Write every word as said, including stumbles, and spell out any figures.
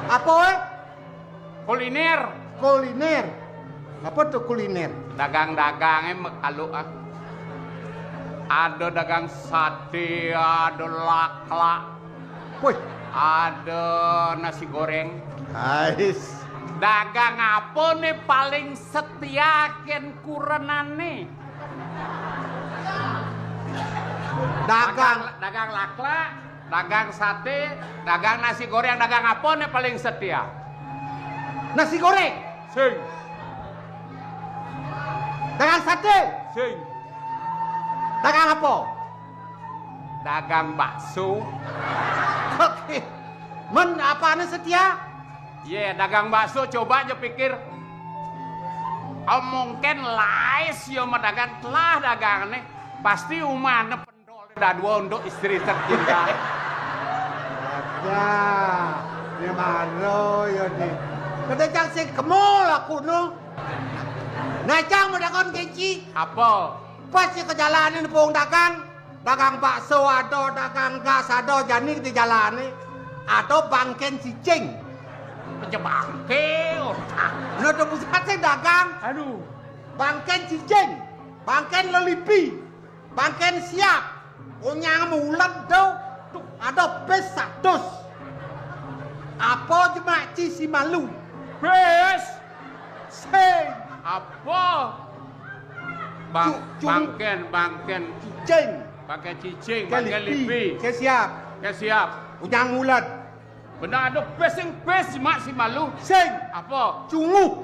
Apa, eh? Kuliner. Kuliner. Apa tuh kuliner? Dagang-dagangé makalu, ah. Ada dagang sate, ada lakla. Wih. Ada nasi goreng. Ais. Dagang apa nih paling setia kén kurenané? Dagang. Dagang, dagang lakla, dagang sate, dagang nasi goreng, dagang apa nih paling setia? Nasi goreng. Sing. Dagang sate. Sing. Dagang apa? Dagang bakso. Oke. Men apané setia? Yé, dagang bakso, coba aja pikir. Omongkén laé sia mah dagang, telah dagangné. Pasti umahné pendol dadua untuk istri tercinta. Ada. Ini baru ya nih. Kada cang sing kemul aku no. Nah, cang mau dagang kenci. Apa? Pas ya ke jalanan pung dagang. Dagang bakso ada, dagang gas ada, jani di jalané ada bangkén cicing. Aja bangké, otak. Nah, ada pusat sing dagang. Aduh. Bangkén cicing, bangkén lelipi, bangkén siap. Onyang mulet do. Tuh, ada bis satus. Apa jemak ci si malu? Bis. Sing. Apa? Bang, cu-, cung. Bangkén, bangkén. Cicing. Bangkén cicing, bangkén lipi. Ké siap. Ké siap. Onyang mulet. Bener ada bis sing bis, mak si malu. Sing. Apa? Cunguh.